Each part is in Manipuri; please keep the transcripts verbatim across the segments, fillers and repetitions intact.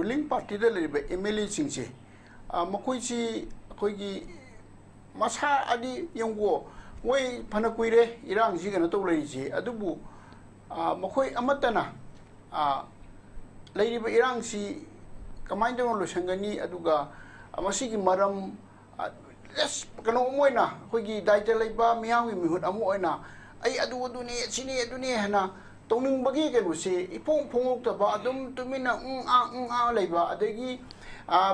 ꯔꯨꯂꯤꯡ ꯄꯥꯔꯇꯤꯗ ꯂꯩꯔꯤꯕ ꯑꯦꯝ ꯑꯦꯜ ꯑꯦꯁꯤꯡꯁꯦ, ꯃꯈꯣꯏꯁꯤ ꯑꯩꯈꯣꯏꯒꯤ ꯃꯁꯥ ꯑꯗꯤ ꯌꯦꯡꯉꯨꯀꯣ, ꯃꯣꯏ ꯐꯅ ꯀꯨꯏꯔꯦ ꯏꯔꯥꯡꯁꯤ ꯀꯩꯅꯣ ꯇꯧ ꯂꯩꯔꯤꯁꯦ, ꯑꯗꯨꯕꯨ ꯃꯈꯣꯏ ꯑꯃꯠꯇꯅ ꯂꯩꯔꯤꯕ ꯏꯔꯥꯡꯁꯤ ꯀꯃꯥꯏꯅ ꯇꯧꯅ ꯂꯣꯏꯁꯤꯟꯒꯅꯤ, ꯑꯗꯨꯒ ꯃꯁꯤꯒꯤ ꯃꯔꯝ ꯀꯩꯅꯣ ꯑꯃ ꯑꯣꯏꯅ, ꯑꯩꯈꯣꯏꯒꯤ ꯗꯥꯏꯇ ꯂꯩꯕ ꯃꯤꯌꯥꯝꯒꯤ ꯃꯤꯍꯨꯠ ꯑꯃ ꯑꯣꯏꯅ ꯑꯩ ꯑꯗꯨ ꯑꯗꯨꯅꯤ, ꯁꯤꯅꯤ ꯑꯗꯨꯅꯤ ꯍꯥꯏꯅ ꯇꯧꯅꯤꯡꯕꯒꯤ ꯀꯩꯅꯣꯁꯦ ꯏꯐꯣꯡ ꯐꯣꯡꯗꯣꯛꯇꯕ, ꯑꯗꯨꯝ ꯇꯨꯃꯤꯟꯅ ꯎꯪ ꯑꯥ ꯎꯪ ꯑꯥ ꯂꯩꯕ, ꯑꯗꯒꯤ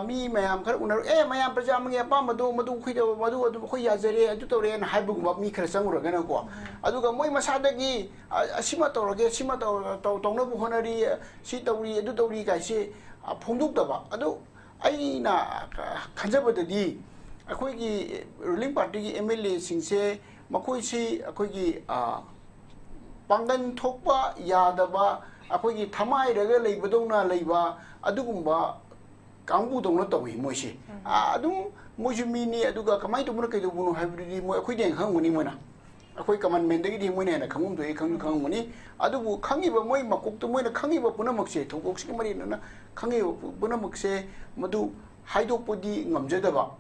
ꯃꯤ ꯃꯌꯥꯝ ꯈꯔ ꯎꯅꯔ, "ꯑꯦ, ꯃꯌꯥꯝ ꯄ꯭ꯔꯖꯥ ꯑꯃꯒꯤ ꯑꯄꯥꯝꯕꯗꯣ ꯃꯗꯨ ꯑꯩꯈꯣꯏꯗ, ꯃꯗꯨ ꯑꯗꯨꯝ ꯑꯩꯈꯣꯏ ꯌꯥꯖꯔꯦ, ꯑꯗꯨ ꯇꯧꯔꯦꯅ" ꯍꯥꯏꯕꯒꯨꯝꯕ ꯃꯤ ꯈꯔ ꯆꯪꯉꯨꯔꯒꯅꯀꯣ, ꯑꯗꯨꯒ ꯃꯣꯏ ꯃꯁꯥꯗꯒꯤ "ꯑꯁꯤꯃ ꯇꯧꯔꯒꯦ, ꯁꯤꯃ ꯇꯧꯅꯕ ꯍꯣꯠꯅꯔꯤ, ꯁꯤ ꯇꯧꯔꯤ, ꯑꯗꯨ ꯇꯧꯔꯤ" ꯀꯥꯏꯁꯦ ꯐꯣꯡꯗꯣꯛꯇꯕ꯫ ꯑꯗꯨ ꯑꯩꯅ ꯈꯟꯖꯕꯗꯗꯤ ꯑꯩꯈꯣꯏꯒꯤ ꯔꯨꯂꯤꯡ ꯄꯥꯔꯇꯤꯒꯤ ꯑꯦꯝ ꯑꯦꯜ ꯑꯦꯁꯤꯡꯁꯦ, ꯃꯈꯣꯏꯁꯤ ꯑꯩꯈꯣꯏꯒꯤ ꯄꯥꯡꯒꯜ ꯊꯣꯛꯄ ꯌꯥꯗꯕ, ꯑꯩꯈꯣꯏꯒꯤ ꯊꯃꯥꯏꯔꯒ ꯂꯩꯕꯗꯧꯅ ꯂꯩꯕ ꯑꯗꯨꯒꯨꯝꯕ ꯀꯥꯡꯕꯨꯗꯧꯅ ꯇꯧꯏ ꯃꯣꯏꯁꯦ꯫ ꯑꯗꯨꯝ ꯃꯣꯏꯁꯨ ꯃꯤꯅꯤ, ꯑꯗꯨꯒ ꯀꯃꯥꯏꯅ ꯇꯧꯕꯅꯣ ꯀꯩꯗꯧꯕꯅꯣ ꯍꯥꯏꯕꯗꯨꯗꯤ ꯃꯣꯏ ꯑꯩꯈꯣꯏꯗꯤ ꯍꯦꯟꯅ ꯈꯪꯉꯝꯒꯅꯤ ꯃꯣꯏꯅ꯫ ꯑꯩꯈꯣꯏ ꯀꯃꯟ ꯃꯦꯟꯗꯒꯤꯗꯤ ꯃꯣꯏꯅ ꯍꯦꯟꯅ ꯈꯪꯐꯝ ꯊꯣꯛꯏ, ꯈꯪꯁꯨ ꯈꯪꯉꯝꯒꯅꯤ꯫ ꯑꯗꯨꯕꯨ ꯈꯪꯉꯤꯕ ꯃꯣꯏ ꯃꯀꯣꯛꯇ ꯃꯣꯏꯅ ꯈꯪꯉꯤꯕ ꯄꯨꯝꯅꯃꯛꯁꯦ, ꯊꯧꯗꯣꯛꯁꯤꯒ ꯃꯔꯤ ꯂꯩꯅꯅ ꯈꯪꯉꯤꯕ ꯄꯨꯝꯅꯃꯛꯁꯦ, ꯃꯗꯨ ꯍꯥꯏꯗꯣꯛꯄꯗꯤ ꯉꯝꯖꯗꯕ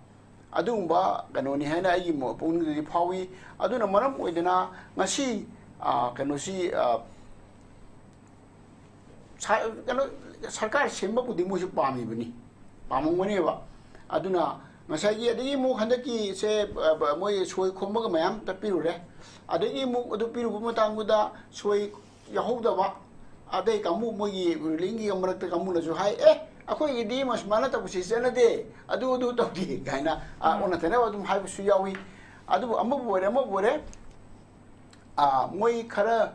ꯑꯗꯨꯒꯨꯝꯕ ꯀꯩꯅꯣꯅꯤ ꯍꯥꯏꯅ ꯑꯩꯒꯤ ꯄꯨꯛꯅꯤꯡꯗꯗꯤ ꯐꯥꯎꯏ꯫ ꯑꯗꯨꯅ ꯃꯔꯝ ꯑꯣꯏꯗꯅ ꯉꯁꯤ ꯀꯩꯅꯣꯁꯤ ꯀꯩꯅꯣ ꯁꯔꯀꯥꯔ ꯁꯦꯝꯕꯕꯨꯗꯤ ꯃꯣꯏꯁꯨ ꯄꯥꯝꯃꯤꯕꯅꯤ, ꯄꯥꯝꯃꯝꯒꯅꯦꯕ꯫ ꯑꯗꯨꯅ ꯉꯁꯥꯏꯒꯤ, ꯑꯗꯒꯤ ꯑꯃꯨꯛ ꯍꯟꯗꯛꯀꯤꯁꯦ ꯃꯣꯏ ꯁꯣꯏ ꯈꯣꯝꯕꯒ ꯃꯌꯥꯝ ꯇꯞꯄꯤꯔꯨꯔꯦ꯫ ꯑꯗꯒꯤ ꯑꯃꯨꯛ ꯑꯗꯨ ꯄꯤꯔꯨꯕ ꯃꯇꯥꯡꯗꯨꯗ ꯁꯣꯏ ꯌꯥꯎꯍꯧꯗꯕ ꯑꯇꯩ ꯀꯥꯡꯕꯨ, ꯃꯣꯏꯒꯤ ꯔꯨꯂꯤꯡꯒꯤ ꯃꯔꯛꯇ ꯀꯥꯡꯕꯨꯅꯁꯨ ꯍꯥꯏ, "ꯑꯦ, ꯑꯩꯈꯣꯏꯒꯤꯗꯤ ꯃꯁꯨꯃꯥꯏꯅ ꯇꯧꯕꯁꯤ ꯆꯠꯅꯗꯦ, ꯑꯗꯨ ꯑꯗꯨ ꯇꯧꯗꯦ" ꯀꯥꯏꯅ ꯑꯣꯟꯅ ꯇꯩꯅꯕ ꯑꯗꯨꯝ ꯍꯥꯏꯕꯁꯨ ꯌꯥꯎꯏ꯫ ꯑꯗꯨꯕꯨ ꯑꯃꯕꯨ ꯑꯣꯏꯔꯦ ꯑꯃꯕꯨ ꯑꯣꯏꯔꯦ, ꯃꯣꯏ ꯈꯔ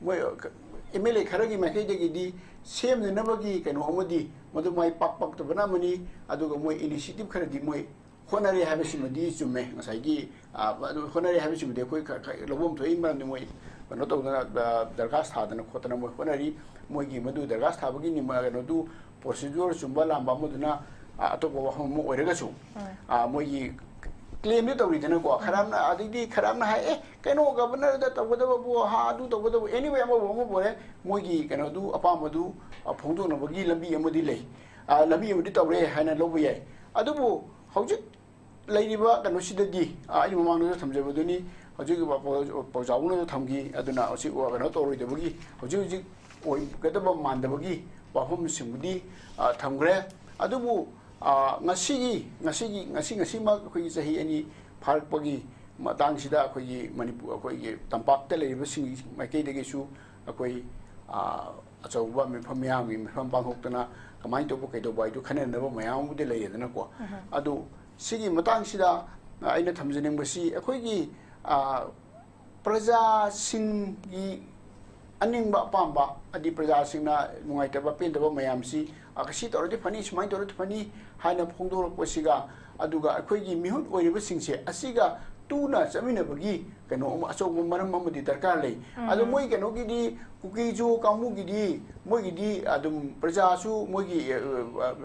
ꯃꯣꯏ ꯑꯦꯝ ꯑꯦꯜ ꯑꯦ ꯈꯔꯒꯤ ꯃꯥꯏꯀꯩꯗꯒꯤꯗꯤ ꯁꯦꯝꯅꯅꯕꯒꯤ ꯀꯩꯅꯣ ꯑꯃꯗꯤ ꯃꯗꯨ ꯃꯥꯏ ꯄꯥꯛ ꯄꯥꯛꯇꯕꯅ ꯑꯃꯅꯤ꯫ ꯑꯗꯨꯒ ꯃꯣꯏ ꯏꯅꯤꯁꯤꯌꯦꯇꯤꯚ ꯈꯔꯗꯤ ꯃꯣꯏ ꯍꯣꯠꯅꯔꯦ ꯍꯥꯏꯕꯁꯤꯃꯗꯤ ꯆꯨꯝꯃꯦ꯫ ꯉꯁꯥꯏꯒꯤ ꯑꯗꯨ ꯍꯣꯠꯅꯔꯦ ꯍꯥꯏꯕꯁꯤꯃꯗꯤ ꯑꯩꯈꯣꯏ ꯂꯧꯐꯝ ꯊꯣꯛꯏ, ꯃꯔꯝꯗꯤ ꯃꯣꯏ ꯀꯩꯅꯣ ꯇꯧꯗꯅ, ꯗꯔꯈꯥꯁ ꯊꯥꯗꯅ ꯈꯣꯠꯇꯅ ꯃꯣꯏ ꯍꯣꯠꯅꯔꯤ꯫ ꯃꯣꯏꯒꯤ ꯃꯗꯨ ꯗꯔꯈꯥꯁ ꯊꯥꯕꯒꯤ ꯀꯩꯅꯣꯗꯨ ꯄ꯭ꯔꯣꯁꯤꯗ꯭ꯌꯨꯔ ꯆꯨꯝꯕ ꯂꯥꯟꯕ ꯑꯃꯗꯨꯅ ꯑꯇꯣꯞꯄ ꯋꯥꯐꯝ ꯑꯃ ꯑꯣꯏꯔꯒꯁꯨ, ꯃꯣꯏꯒꯤ ꯀ꯭ꯂꯦꯝꯗꯤ ꯇꯧꯔꯤꯗꯅꯀꯣ, ꯈꯔ ꯑꯃꯅ, ꯑꯗꯩꯗꯤ ꯈꯔ ꯑꯃꯅ ꯍꯥꯏ, "ꯑꯦ, ꯀꯩꯅꯣ, ꯒꯕꯔꯅꯔꯗ ꯇꯧꯒꯗꯕꯕꯨ, ꯍꯥ, ꯑꯗꯨ ꯇꯧꯒꯗꯕ, anyway, ꯑꯃꯕꯨ ꯑꯃꯕꯨ ꯑꯣꯏꯔꯦ, ꯃꯣꯏꯒꯤ ꯀꯩꯅꯣꯗꯨ, ꯑꯄꯥꯝꯕꯗꯨ, ꯑ, ꯐꯣꯡꯗꯣꯛꯅꯕꯒꯤ ꯂꯝꯕꯤ ꯑꯃꯗꯤ ꯂꯩ, ꯑ, ꯂꯝꯕꯤ ꯑꯃꯗꯤ ꯇꯧꯔꯦ ꯍꯥꯏꯅ ꯂꯧꯕ ꯌꯥꯏ꯫ ꯑꯗꯨꯕꯨ ꯍꯧꯖꯤꯛ ꯂꯩꯔꯤꯕ ꯀꯩꯅꯣꯁꯤꯗꯗꯤ, ꯑ, ꯑꯩ ꯃꯃꯥꯡꯗꯁꯨ ꯊꯝꯖꯕꯗꯨꯅꯤ, ꯍꯧꯖꯤꯛ ꯄꯥꯎ-, ꯄꯥꯎꯖꯥꯎꯅꯁꯨ ꯊꯝꯈꯤ, ꯑꯗꯨꯅ ꯍꯧꯖꯤꯛ ꯀꯩꯅꯣ ꯇꯧꯔꯣꯏꯗꯕꯒꯤ, ꯍꯧꯖꯤꯛ ꯍꯧꯖꯤꯛ ꯑꯣꯏꯒꯗꯕ ꯃꯥꯟꯗꯕꯒꯤ ꯋꯥꯐꯝꯁꯤꯡꯕꯨꯗꯤ, ꯑ, ꯊꯝꯈ꯭ꯔꯦ꯫ ꯑꯗꯨꯕꯨ, ꯑ, ꯉꯁꯤꯒꯤ, ꯉꯁꯤꯒꯤ, ꯉꯁꯤ, ꯉꯁꯤꯃꯛ ꯑꯩꯈꯣꯏꯒꯤ ꯆꯍꯤ ꯑꯅꯤ ꯐꯥꯔꯛꯄꯒꯤ ꯃꯇꯥꯡꯁꯤꯗ ꯑꯩꯈꯣꯏꯒꯤ ꯃꯅꯤꯄꯨꯔ, ꯑꯩꯈꯣꯏꯒꯤ ꯇꯝꯄꯥꯛꯇ ꯂꯩꯔꯤꯕꯁꯤꯡꯒꯤ ꯃꯥꯏꯀꯩꯗꯒꯤꯁꯨ ꯑꯩꯈꯣꯏ, ꯑ, ꯑꯆꯧꯕ ꯃꯤꯐꯝ, ꯃꯤꯌꯥꯝꯒꯤ ꯃꯤꯐꯝ ꯄꯥꯡꯊꯣꯛꯇꯅ ꯀꯃꯥꯏꯅ ꯇꯧꯕ ꯀꯩꯗꯧꯕ ꯍꯥꯏꯗꯨ ꯈꯟꯅꯅꯕ ꯃꯌꯥꯝ ꯑꯃꯗꯤ ꯂꯩꯔꯦꯗꯅꯀꯣ꯫ ꯑꯗꯨ ꯁꯤꯒꯤ ꯃꯇꯥꯡꯁꯤꯗ, ꯑ, ꯑꯩꯅ ꯊꯝꯖꯅꯤꯡꯕꯁꯤ ꯑꯩꯈꯣꯏꯒꯤ, ꯑ, ꯄ꯭ꯔꯖꯥꯁꯤꯡꯒꯤ ꯑꯅꯤꯡꯕ ꯑꯄꯥꯝꯕ, ꯍꯥꯏꯗꯤ ꯄ꯭ꯔꯖꯥꯁꯤꯡꯅ ꯅꯨꯡꯉꯥꯏꯇꯕ ꯄꯦꯟꯗꯕ ꯃꯌꯥꯝꯁꯤ, "ꯑ, ꯁꯤ ꯇꯧꯔꯗꯤ ꯐꯅꯤ, ꯁꯨꯃꯥꯏꯅ ꯇꯧꯔꯗꯤ ꯐꯅꯤ" ꯍꯥꯏꯅ ꯐꯣꯡꯗꯣꯔꯛꯄꯁꯤꯒ, ꯑꯗꯨꯒ ꯑꯩꯈꯣꯏꯒꯤ ꯃꯤꯍꯨꯠ ꯑꯣꯏꯔꯤꯕꯁꯤꯡꯁꯦ ꯑꯁꯤꯒ ꯇꯨꯅ ꯆꯠꯃꯤꯟꯅꯕꯒꯤ ꯀꯩꯅꯣ ꯑꯃ, ꯑꯆꯧꯕ ꯃꯔꯝ ꯑꯃꯗꯤ ꯗꯔꯀꯥꯔ ꯂꯩ꯫ ꯑꯗꯣ ꯃꯣꯏ ꯀꯩꯅꯣꯒꯤꯗꯤ, ꯀꯨꯀꯤꯖꯨ ꯀꯥꯡꯕꯨꯒꯤꯗꯤ, ꯃꯣꯏꯒꯤꯗꯤ ꯑꯗꯨꯝ ꯄ꯭ꯔꯖꯥꯁꯨ ꯃꯣꯏꯒꯤ, ꯑ, ꯑ,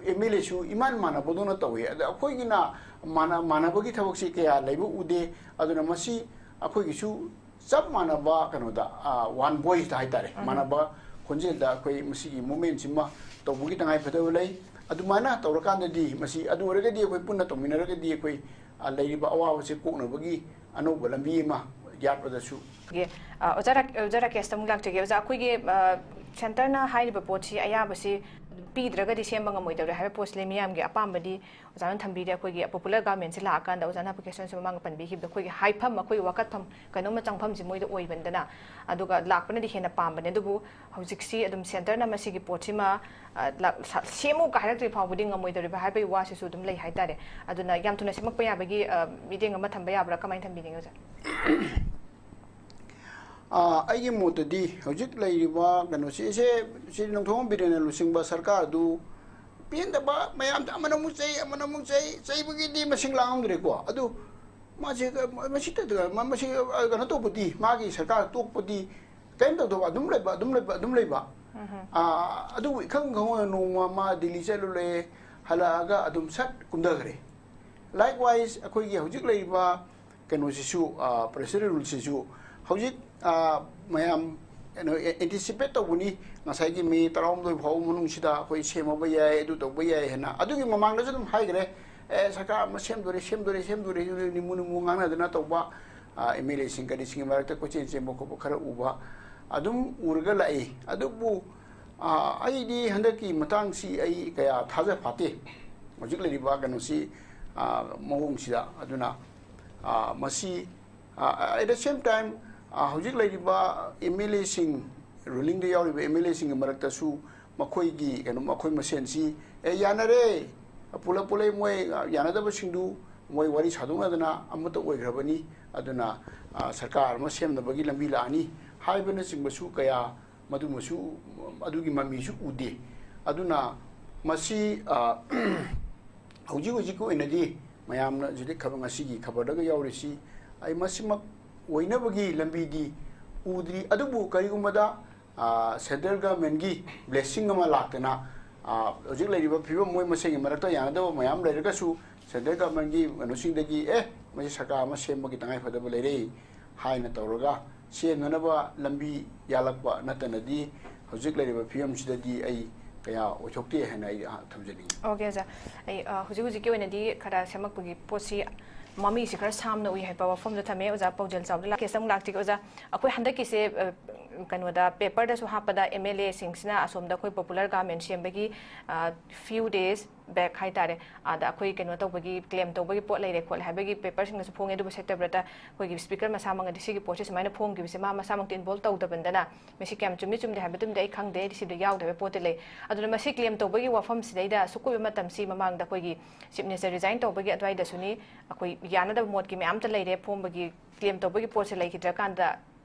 ꯑꯦꯝ ꯑꯦꯜ ꯑꯦꯁꯨ ꯏꯃꯥꯟ ꯃꯥꯟꯅꯕꯗꯧꯅ ꯇꯧꯏ꯫ ꯑꯗ ꯑꯩꯈꯣꯏꯒꯤꯅ ꯃꯥꯟꯅ-, ꯃꯥꯟꯅꯕꯒꯤ ꯊꯕꯛꯁꯤ ꯀꯌꯥ ꯂꯩꯕ ꯎꯗꯦ꯫ ꯑꯗꯨꯅ ꯃꯁꯤ ꯑꯩꯈꯣꯏꯒꯤꯁꯨ ꯆꯞ ꯃꯥꯟꯅꯕ ꯀꯩꯅꯣꯗ, ꯑ, one voiceꯇ ꯍꯥꯏꯇꯥꯔꯦ, ꯃꯥꯟꯅꯕ ꯈꯣꯟꯖꯦꯜꯗ ꯑꯩꯈꯣꯏ ꯃꯁꯤꯒꯤ movementꯁꯤꯃ ꯇꯧꯕꯒꯤ ꯇꯉꯥꯏꯐꯗꯕ ꯂꯩ꯫ ꯑꯗꯨꯃꯥꯏꯅ ꯇꯧꯔꯀꯥꯟꯗꯗꯤ ꯃꯁꯤ, ꯑꯗꯨ ꯑꯣꯏꯔꯒꯗꯤ ꯑꯩꯈꯣꯏ ꯄꯨꯟꯅ ꯇꯧꯃꯤꯟꯅꯔꯒꯗꯤ ꯑꯩꯈꯣꯏ, ꯑ, ꯂꯩꯔꯤꯕ ꯑꯋꯥꯕꯁꯦ ꯀꯣꯛꯅꯕꯒꯤ ꯑꯅꯧꯕ ꯂꯝꯕꯤ ꯑꯃ ꯌꯥꯠꯄꯗꯁꯨ ꯑꯣꯀꯦ꯫ ꯑ, ꯑꯣꯖꯥ ꯔꯥ-, ꯑꯣꯖꯥ ꯔꯥꯀꯦꯁꯇ ꯑꯃꯨꯛ ꯂꯥꯛꯆꯒꯦ꯫ ꯑꯣꯖꯥ, ꯑꯩꯈꯣꯏꯒꯤ, ꯑ, centreꯅ ꯍꯥꯏꯔꯤꯕ ꯄꯣꯠꯁꯤ ꯑꯌꯥꯕꯁꯤ ꯄꯤꯗ꯭ꯔꯒꯗꯤ ꯁꯦꯝꯕ ꯉꯝꯃꯣꯏꯗꯧꯔꯦ ꯍꯥꯏꯕ ꯄꯣꯠꯁꯤꯅ ꯃꯤꯌꯥꯝꯒꯤ ꯑꯄꯥꯝꯕꯗꯤ ꯑꯣꯖꯥꯅ ꯊꯝꯕꯤꯔꯦ꯫ ꯑꯩꯈꯣꯏꯒꯤ popular governmentꯁꯤ ꯂꯥꯛꯑꯀꯥꯟꯗ ꯑꯣꯖꯥꯅ applicationꯁꯤ ꯃꯃꯥꯡꯗ ꯄꯟꯕꯤꯈꯤꯕꯗ ꯑꯩꯈꯣꯏꯒꯤ ꯍꯥꯏꯐꯝ, ꯑꯩꯈꯣꯏꯒꯤ ꯋꯥꯀꯠꯐꯝ ꯀꯩꯅꯣꯝꯃ ꯆꯪꯐꯝꯁꯤ ꯃꯣꯏꯗ ꯑꯣꯏꯕꯅꯤꯗꯅ, ꯑꯗꯨꯒ ꯂꯥꯛꯄꯅꯗꯤ ꯍꯦꯟꯅ ꯄꯥꯝꯕꯅꯦ꯫ ꯑꯗꯨꯕꯨ ꯍꯧꯖꯤꯛꯁꯤ ꯑꯗꯨꯝ centreꯅ ꯃꯁꯤꯒꯤ ꯄꯣꯠꯁꯤꯃ, ꯑ, ꯂꯥꯛ-, ꯁ-, ꯁꯦꯝꯃꯨ ꯀꯥꯏ ꯍꯥꯏꯔꯛꯇ꯭ꯔꯤ ꯐꯥꯎꯕꯗꯤ ꯉꯝꯃꯣꯏꯗꯧꯔꯤꯕ ꯍꯥꯏꯕꯒꯤ ꯋꯥꯁꯤꯁꯨ ꯑꯗꯨꯝ ꯂꯩ ꯍꯥꯏꯇꯥꯔꯦ꯫ ꯑꯗꯨꯅ ꯌꯥꯝ ꯊꯨꯅ ꯁꯦꯝꯃꯛꯄ ꯌꯥꯕꯒꯤ, ꯑ, ꯃꯤꯠꯌꯦꯡ ꯑꯃ ꯊꯝꯕ ꯌꯥꯕ꯭ꯔꯥ? ꯀꯃꯥꯏꯅ ꯊꯝꯕꯤꯅꯤꯡꯉꯤ, ꯑꯣꯖꯥ? ꯑꯥ, ꯑꯩꯒꯤ ꯃꯣꯠꯇꯗꯤ ꯍꯧꯖꯤꯛ ꯂꯩꯔꯤꯕ ꯀꯩꯅꯣꯁꯤ, ꯁꯦ, ꯁꯤ ꯅꯣꯡꯊꯣꯝꯕꯝ ꯕꯤꯔꯦꯟꯅ ꯂꯨꯆꯤꯡꯕ ꯁꯔꯀꯥꯔꯗꯨ ꯄꯦꯟꯗꯕ ꯃꯌꯥꯝ, ꯑꯃꯅ ꯑꯃꯨꯛ ꯆꯩ, ꯑꯃꯅ ꯑꯃꯨꯛ ꯆꯩ, ꯆꯩꯕꯒꯤꯗꯤ ꯃꯁꯤꯡ ꯂꯥꯡꯉꯝꯗ꯭ꯔꯦꯀꯣ꯫ ꯑꯗꯨ ꯃꯥꯁꯦ, ꯃꯁꯤ, ꯃꯁꯤ, ꯀꯩꯅꯣ ꯇꯧꯕꯗꯤ, ꯃꯥꯒꯤ ꯁꯔꯀꯥꯔ ꯇꯣꯛꯄꯗꯤ ꯀꯔꯤꯝ ꯇꯧꯗꯕ, ꯑꯗꯨꯝ ꯂꯩꯕ, ꯑꯗꯨꯝ ꯂꯩꯕ, ꯑꯗꯨꯝ ꯂꯩꯕ꯫ ꯑꯥ, ꯑꯗꯨꯕꯨ ꯏꯈꯪ ꯈꯪꯍꯧꯗꯅ ꯅꯣꯡꯃ ꯃꯥ ꯗꯤꯜꯂꯤ ꯆꯠꯂꯨꯔꯦ, ꯍꯜꯂꯛꯑꯒ ꯑꯗꯨꯝ ꯁꯠ ꯀꯨꯝꯊꯈ꯭ꯔꯦ꯫ Likewise, ꯑꯩꯈꯣꯏꯒꯤ ꯍꯧꯖꯤꯛ ꯂꯩꯔꯤꯕ ꯀꯩꯅꯣꯁꯤꯁꯨ, ꯄ꯭ꯔꯦꯁꯤꯗꯦꯟ ꯔꯨꯜꯁꯤꯁꯨ ꯍꯧꯖꯤꯛ, ꯃꯌꯥꯝ ꯀꯩꯅꯣ, ꯑꯦꯟꯇꯤꯁꯤꯄꯦꯠ ꯇꯧꯕꯅꯤ, ꯉꯁꯥꯏꯒꯤ ꯃꯦ ꯇꯔꯥꯍꯨꯝꯗꯣꯏ ꯐꯥꯎꯕ ꯃꯅꯨꯡꯁꯤꯗ ꯑꯩꯈꯣꯏ ꯁꯦꯝꯃꯕ ꯌꯥꯏ, ꯑꯗꯨ ꯇꯧꯕ ꯌꯥꯏ ꯍꯥꯏꯅ꯫ ꯑꯗꯨꯒꯤ ꯃꯃꯥꯡꯗꯁꯨ ꯑꯗꯨꯝ ꯍꯥꯏꯈ꯭ꯔꯦ, ꯑꯦ, ꯁꯔꯀꯥꯔ ꯑꯃ ꯁꯦꯝꯗꯣꯔꯦ, ꯁꯦꯝꯗꯣꯔꯦ, ꯁꯦꯝꯗꯣꯔꯦ, ꯅꯤꯃꯨ ꯅꯤꯃꯨ ꯉꯥꯡꯅꯗꯅ ꯇꯧꯕ, ꯑꯦꯝ ꯑꯦꯜ ꯑꯦꯁꯤꯡ ꯀꯔꯤꯁꯤꯡꯒꯤ ꯃꯔꯛꯇ ꯀꯣꯏꯆꯦꯟ ꯆꯦꯟꯕ ꯈꯣꯠꯄ ꯈꯔ ꯎꯕ ꯑꯗꯨꯝ ꯎꯔꯒ ꯂꯥꯛꯏ꯫ ꯑꯗꯨꯕꯨ ꯑꯩꯗꯤ ꯍꯟꯗꯛꯀꯤ ꯃꯇꯥꯡꯁꯤ ꯑꯩ ꯀꯌꯥ ꯊꯥꯖ ꯐꯥꯠꯇꯦ꯫ ꯍꯧꯖꯤꯛ ꯂꯩꯔꯤꯕ ꯀꯩꯅꯣꯁꯤ, ꯃꯑꯣꯡꯁꯤꯗ꯫ ꯑꯗꯨꯅ ꯃꯁꯤ, at the same time, ꯍꯧꯖꯤꯛ ꯂꯩꯔꯤꯕ ꯑꯦꯝ ꯑꯦꯜ ꯑꯦꯁꯤꯡ, ꯔꯨꯂꯤꯡꯗ ꯌꯥꯎꯔꯤꯕ ꯑꯦꯝ ꯑꯦꯜ ꯑꯦꯁꯤꯡꯒꯤ ꯃꯔꯛꯇꯁꯨ ꯃꯈꯣꯏꯒꯤ ꯀꯩꯅꯣ, ꯃꯈꯣꯏ ꯃꯁꯦꯟꯁꯤ, "ꯑꯦ, ꯌꯥꯅꯔꯦ, ꯄꯨꯂꯞ ꯄꯨꯂꯞ ꯃꯣꯏ ꯌꯥꯅꯗꯕꯁꯤꯡꯗꯨ ꯃꯣꯏ ꯋꯥꯔꯤ ꯁꯥꯗꯣꯛꯅꯗꯅ ꯑꯃꯠꯇ ꯑꯣꯏꯈ꯭ꯔꯕꯅꯤ꯫ ꯑꯗꯨꯅ ꯁꯔꯀꯥꯔ ꯑꯃ ꯁꯦꯝꯅꯕꯒꯤ ꯂꯝꯕꯤ ꯂꯥꯛꯑꯅꯤ" ꯍꯥꯏꯕꯅꯆꯤꯡꯕꯁꯨ ꯀꯌꯥ, ꯃꯗꯨꯃꯁꯨ, ꯑꯗꯨꯒꯤ ꯃꯃꯤꯁꯨ ꯎꯗꯦ꯫ ꯑꯗꯨꯅ ꯃꯁꯤ ꯍꯧꯖꯤꯛ ꯍꯧꯖꯤꯛꯀꯤ ꯑꯣꯏꯅꯗꯤ ꯃꯌꯥꯝꯅ ꯍꯧꯖꯤꯛ ꯈꯕꯔ, ꯉꯁꯤꯒꯤ ꯈꯕꯔꯗꯒ ꯌꯥꯎꯔꯤꯁꯤ, ꯑꯩ ꯃꯁꯤꯃꯛ ꯑꯣꯏꯅꯕꯒꯤ ꯂꯝꯕꯤꯗꯤ ꯎꯗ꯭ꯔꯤ꯫ ꯑꯗꯨꯕꯨ ꯀꯔꯤꯒꯨꯝꯕꯗ ꯁꯦꯟꯇ꯭ꯔꯦꯜ ꯒꯃꯦꯟꯒꯤ ꯕ꯭ꯂꯦꯁꯤꯡ ꯑꯃ ꯂꯥꯛꯇꯅ, ꯍꯧꯖꯤꯛ ꯂꯩꯔꯤꯕ ꯐꯤꯕꯝ, ꯃꯣꯏ ꯃꯁꯦꯟꯒꯤ ꯃꯔꯛꯇ ꯌꯥꯅꯗꯕ ꯃꯌꯥꯝ ꯂꯩꯔꯒꯁꯨ, ꯁꯦꯟꯇ꯭ꯔꯦꯜ ꯒꯃꯦꯟꯒꯤ ꯀꯩꯅꯣꯁꯤꯡꯗꯒꯤ, "ꯑꯦ, ꯃꯁꯤ ꯁꯔꯀꯥꯔ ꯑꯃ ꯁꯦꯝꯕꯒꯤ ꯇꯉꯥꯏꯐꯗꯕ ꯂꯩꯔꯦ" ꯍꯥꯏꯅ ꯇꯧꯔꯒ ꯁꯦꯝꯅꯅꯕ ꯂꯝꯕꯤ ꯌꯥꯜꯂꯛꯄ ꯅꯠꯇꯅꯗꯤ, ꯍꯧꯖꯤꯛ ꯂꯩꯔꯤꯕ ꯐꯤꯕꯝꯁꯤꯗꯗꯤ ꯑꯩ ꯀꯌꯥ ꯑꯣꯏꯊꯣꯛꯇꯦ ꯍꯥꯏꯅ ꯑꯩ ꯊꯝꯖꯅꯤꯡꯉꯤ꯫ ꯑꯣꯀꯦ, ꯑꯣꯖꯥ꯫ ꯑꯩ, ꯑ, ꯍꯧꯖꯤꯛ ꯍꯧꯖꯤꯛꯀꯤ ꯑꯣꯏꯅꯗꯤ ꯈꯔ ꯁꯦꯝꯃꯛꯄꯒꯤ ꯄꯣꯠꯁꯤ, ꯃꯃꯤꯁꯤ ꯈꯔ ꯁꯥꯝꯅ ꯎꯏ ꯍꯥꯏꯕ ꯋꯥꯐꯝꯗꯣ ꯊꯝꯃꯦ꯫ ꯑꯣꯖꯥ ꯄꯥꯎꯖꯦꯜ ꯆꯥꯎꯗ ꯂꯥꯛꯀꯦ꯫ ꯑꯃꯨꯛ ꯂꯥꯛꯆꯒꯦ, ꯑꯣꯖꯥ꯫ ꯑꯩꯈꯣꯏ ꯍꯟꯗꯛꯀꯤꯁꯦ, ꯑ, ꯀꯩꯅꯣꯗ, ꯄꯦꯄꯔꯗꯁꯨ ꯍꯥꯞꯄꯗ ꯑꯦꯝ ꯑꯦꯜ ꯑꯦꯁꯤꯡꯁꯤꯅ ꯑꯁꯣꯝꯗ ꯑꯩꯈꯣꯏ ꯄꯣꯄꯨꯂꯔ ꯒꯥꯔꯃꯦꯟ ꯁꯦꯝꯕꯒꯤ, ꯑ, few days back ꯍꯥꯏꯇꯥꯔꯦ, ꯑꯗ ꯑꯩꯈꯣꯏ ꯀꯩꯅꯣ ꯇꯧꯕꯒꯤ, ꯀ꯭ꯂꯦꯝ ꯇꯧꯕꯒꯤ ꯄꯣꯠ ꯂꯩꯔꯦ ꯈꯣꯠꯂꯦ ꯍꯥꯏꯕꯒꯤ ꯄꯦꯄꯔꯁꯤꯡꯗꯁꯨ ꯐꯣꯡꯉꯦ꯫ ꯑꯗꯨꯕꯨ ꯁꯠꯇꯕ꯭ꯔꯇ ꯑꯩꯈꯣꯏꯒꯤ ꯁ꯭ꯄꯤꯀꯔ ꯃꯁꯥꯃꯛꯅꯗꯤ ꯁꯤꯒꯤ ꯄꯣꯠꯁꯦ ꯁꯨꯃꯥꯏꯅ ꯐꯣꯡꯈꯤꯕꯁꯦ ꯃꯥ ꯃꯁꯥꯃꯛꯇꯤ ꯏꯟꯚꯣꯜꯕ ꯇꯧꯗꯕꯅꯤꯅ, ꯃꯁꯤ ꯀꯌꯥꯝ ꯆꯨꯝꯃꯤ ꯆꯨꯝꯗꯦ ꯍꯥꯏꯕꯗꯨꯝꯗꯤ ꯑꯩ ꯈꯪꯗꯦ, ꯑꯩꯗꯤ ꯁꯤꯗ ꯌꯥꯎꯗꯕ ꯄꯣꯠꯇꯤ ꯂꯩ꯫ ꯑꯗꯨꯅ ꯃꯁꯤ ꯀ꯭ꯂꯦꯝ ꯇꯧꯕꯒꯤ ꯋꯥꯐꯝꯁꯤꯗꯩꯗ ꯑꯁꯨꯛ ꯀꯨꯏꯕ ꯃꯇꯝꯁꯤ ꯃꯃꯥꯡꯗ ꯑꯩꯈꯣꯏꯒꯤ ꯆꯤꯐ ꯃꯤꯅꯤꯁꯇꯔ ꯔꯤꯖꯥꯏꯟ ꯇꯧꯕꯒꯤ ꯑꯗꯨꯋꯥꯏꯗꯁꯨꯅꯤ, ꯑꯩꯈꯣꯏ ꯌꯥꯅꯗꯕ ꯃꯣꯠꯀꯤ ꯃꯌꯥꯝꯇ ꯂꯩꯔꯦ꯫ ꯐꯣꯡꯕꯒꯤ, ꯀ꯭ꯂꯦꯝ ꯇꯧꯕꯒꯤ ꯄꯣꯠꯁꯦ ꯂꯩꯈꯤꯗ꯭ꯔꯀꯥꯟꯗ,